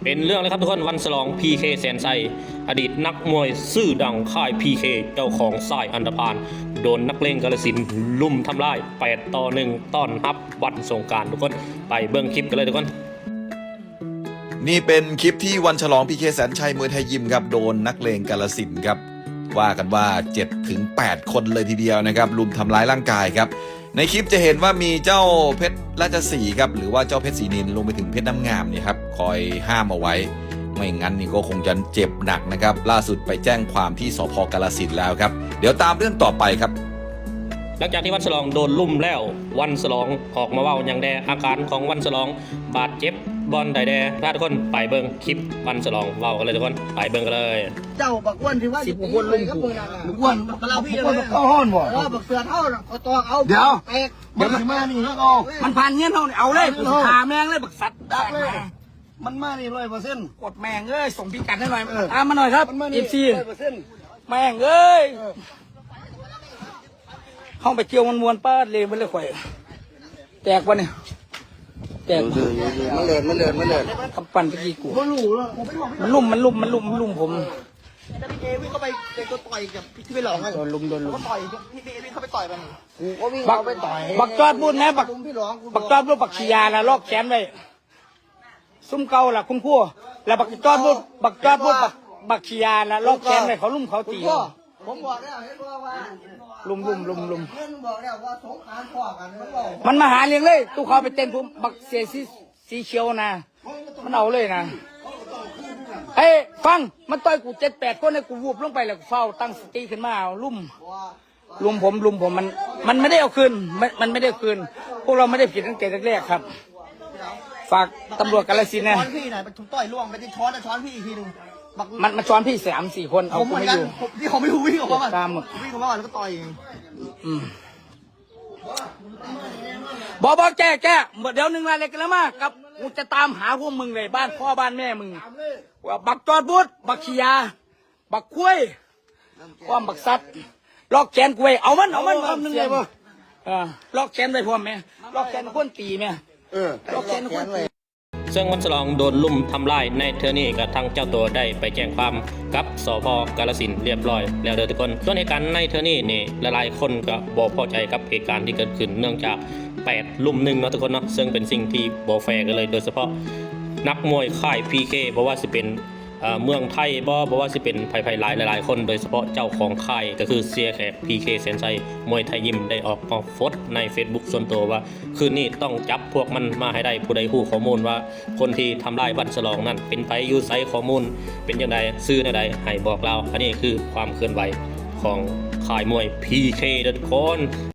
ເປັນເລື່ອງເລີຍຄັບທຸກຄົນ, ວັນສະຫຼອງ ພີເຄ ແສນໄຊ ອະດີດນັກມວຍຊື່ດັງຄ້າຍ ພີເຄ ເຈົ້າຂອງຊາຍອັນດາພານ ໂດນນັກເລງກາລະສິນລຸມທຳລາຍ ແປດຕໍ່ໜຶ່ງ ຕ້ອນຮັບວັນສົງການທຸກຄົນ. ໄປເບິ່ງຄລິບກັນເລີຍທຸກຄົນ. ນີ້ເປັນຄລິບທີ່ວັນສະຫຼອງ ພີເຄ ແສນໄຊ ມວຍໄທຍິມ ຄັບ ໂດນນັກເລງກາລະສິນ ຄັບ ວ່າກັນວ່າເຈັດເຖິງແປດຄົນເລີຍທີດຽວນະຄັບ ລຸມທຳລາຍຮ່າງກາຍຄັບ. ໃນຄລິບຈະເຫັນວ່າມີເຈົ້າເພັດລາຊະສີຄັບ ຫຼືວ່າເຈົ້າເພັດສີນິນ ລວມໄປເຖິງເພັດນ້ຳງາມນີ້ຄັບ ຄອຍຫ້າມເອົາໄວ້ ໄມ່ງັ້ນນີ້ກໍຄົງຈະເຈັບໜັກນະຄັບ. ລ່າສຸດໄປແຈ້ງຄວາມທີ່ ສພ ກາລະສິນແລ້ວຄັບ. ດຽວຕາມເລື່ອງຕໍ່ໄປຄັບ. ຫຼັງຈາກທີ່ວັນສະຫຼອງໂດນລຸມແລ້ວ, ວັນສະຫຼອງອອກມາເວົ້າຫຍັງແດ່? ອາການຂອງວັນສະຫຼອງບາດເຈັບບ່ອນໃດແດ່? ພາທຸກຄົນໄປເບິ່ງຄລິບວັນສະຫຼອງເວົ້າກັນເລີຍທຸກຄົນ, ໄປເບິ່ງກັນເລີຍ. ເຈົ້າບັກອ້ວນທີ່ວ່າສິບກວ່າຄົນລຸມກູ. ບັກອ້ວນ ບັກລາວພີ້ ບັກອ້ວນ ບັກເສືອເທົ້ານະ ເຂົາຕອກເອົາ. ດຽວ ແຕກ ມັນຊິມານີ້ເຮົາເອົາ ມັນຜ່ານເຮືອນເຮົານີ້ ເອົາເລີຍ ກູຊິຂ້າແມ່ງເລີຍ ບັກສັດ ດັກເລີຍ. ມັນມານີ້ຮ້ອຍເປີເຊັນ ກົດແມ່ງເອີຍ ສົ່ງພິກັດໃຫ້ໜ່ອຍ ເອີ ຕາມມາໜ່ອຍຄັບ ເອັຟຊີ ຮ້ອຍເປີເຊັນ. ແມ່ງເອີຍ ເອີ ເຮົາໄປທ່ຽວມ່ວນໆ ປາດເລງໄປເລີຍຂ້ອຍ ແຕກບໍ່ນີ້ ແຕກບໍ່? ມັນເລີນ ມັນເລີນ ມັນເລີນ ກຳປັ່ນຕະກີ້ກູ ມັນລຸມ ມັນລຸມ ມັນລຸມ ມັນລຸມຜົມ. ແຕ່ພີ່ເອວິ່ງເຂົ້າໄປເປັນຕົວຕ່ອຍກັບທີ່ໄປຫຼອງ ໂດນລຸມ ໂດນລຸມ ກໍຕ່ອຍ ພີ່ເອວິ່ງເຂົ້າໄປຕ່ອຍມັນ ກູກໍວິ່ງເຂົ້າໄປຕ່ອຍ ບັກຈອດບຸດແມ່ ບັກ ບັກຈອດບຸດ ບັກຂີ້ຢາລະ ລອກແຂນໄວ້. ຊຸມເກົ່າລະຄຸນຄູ ລະບັກຈອດບຸດ ບັກຈອດບຸດ ບັກ ບັກຂີ້ຢາລະ ລອກແຂນໄວ້ ເຂົາລຸມເຂົາຕີ ຄຸນຄູ ເຂົາ ຜົມບອກແລ້ວ ເຫັນບໍ່ວ່າ ລຸມ ລຸມ ລຸມ ລຸມ ເພິ່ນບອກແລ້ວວ່າສົງການພໍ້ກັນ ມັນເວົ້າ ມັນມາຫາເລື່ອງເລີຍ ຕູ້ເຂົາໄປເຕັ້ນພຸ້ນ ບັກເສຍສີ ສີຂຽວນະ ມັນເອົາເລີຍນະ. ເອີຍ ຟັງ ມັນຕ່ອຍກູເຈັດແປດຄົນ ໃຫ້ກູວູບລົງໄປ ແລ້ວກູຟ້າວຕັ້ງສະຕິຂຶ້ນມາ ເອົາ ລຸມ ລຸມຜົມ ລຸມຜົມ ມັນ ມັນໄມ່ໄດ້ເອົາຄືນ ມັນ ມັນໄມ່ໄດ້ເອົາຄືນ. ພວກເຮົາໄມ່ໄດ້ຜິດຕັ້ງແຕ່ແລກໆ ຄັບ. ຝາກຕຳຫຼວດກາລະສິນແດ່. ຕອນພີ້ນະ ມັນຕ່ອຍລ່ວງໄປທີ່ຊ້ອນ ຊ້ອນພີ້ອີກທີໜຶ່ງ ມັນ ມັນຊ້ອນພີ້ສາມສີ່ຄົນ ເອົາກູໄມ່ຢູ່. ທີ່ເຂົາໄມ່ຮູ້ ວິ່ງອອກມາ ວິ່ງເຂົ້າມາ ແລ້ວກໍຕ່ອຍ. ອືມ ບໍ່ ບໍ່ ແກ້ ແກ້ ດຽວໜຶ່ງລະເລັກລະມາ ກັບ ກູຈະຕາມຫາພວກມຶງເລີຍ ບ້ານພໍ່ບ້ານແມ່ມຶງ ວ່າບັກຈອດບຸດ ບັກຂີ້ຢາ ບັກຄວາຍ ຄວາມບັກສັດ ລອກແຂນກູໄວ້ ເອົາມັນ ເອົາມັນ ເອົາມັນ ເອົາມັນ ເອີ ລອກແຂນໄວ້ພ້ອມແມ ລອກແຂນຄວນຕີແມ ເອີ ລອກແຂນຄວນຕີ. ເຊິ່ງວັນສະຫຼອງໂດນລຸມທຳລາຍໃນເທື່ອນີ້ ກະທັງເຈົ້າໂຕໄດ້ໄປແຈ້ງຄວາມກັບ ສພ ກາລະສິນ ລຽບຮ້ອຍແລ້ວເດີທຸກຄົນ. ສ່ວນເຫດການໃນເທື່ອນີ້ນີ້ ຫຼາຍໆຄົນກະບໍ່ພໍໃຈກັບເຫດການທີ່ເກີດຂຶ້ນ ເນື່ອງຈາກແປດລຸມໜຶ່ງເນາະທຸກຄົນເນາະ ເຊິ່ງເປັນສິ່ງທີ່ບໍ່ແຟກັນເລີຍ ໂດຍສະເພາະນັກມວຍຄ້າຍ ພີເຄ ບໍ່ວ່າຊິເປັນ ເອີ ເມືອງໄທບໍ ບໍ່ວ່າຊິເປັນໃຜໆຫຼາຍ ຫຼາຍໆຄົນ ໂດຍສະເພາະເຈົ້າຂອງຄ້າຍ ກໍຄືເສຍແຂກ ພີເຄ ແສນໄຊ ມວຍໄທຍິມ ໄດ້ອອກມາໂພສໃນເຟສບຸກສ່ວນຕົວວ່າ ຄືນນີ້ຕ້ອງຈັບພວກມັນມາໃຫ້ໄດ້. ຜູ້ໃດຮູ້ຂໍ້ມູນວ່າຄົນທີ່ທຳລາຍວັນສະຫຼອງນັ້ນເປັນໃຜ ຢູ່ໃສ ຂໍ້ມູນເປັນຈັ່ງໃດ ຊື່ແນວໃດ ໃຫ້ບອກລາວ. ອັນນີ້ຄືຄວາມເຄື່ອນໄຫວຂອງຄ້າຍມວຍ ພີເຄ ເດີທຸກຄົນ.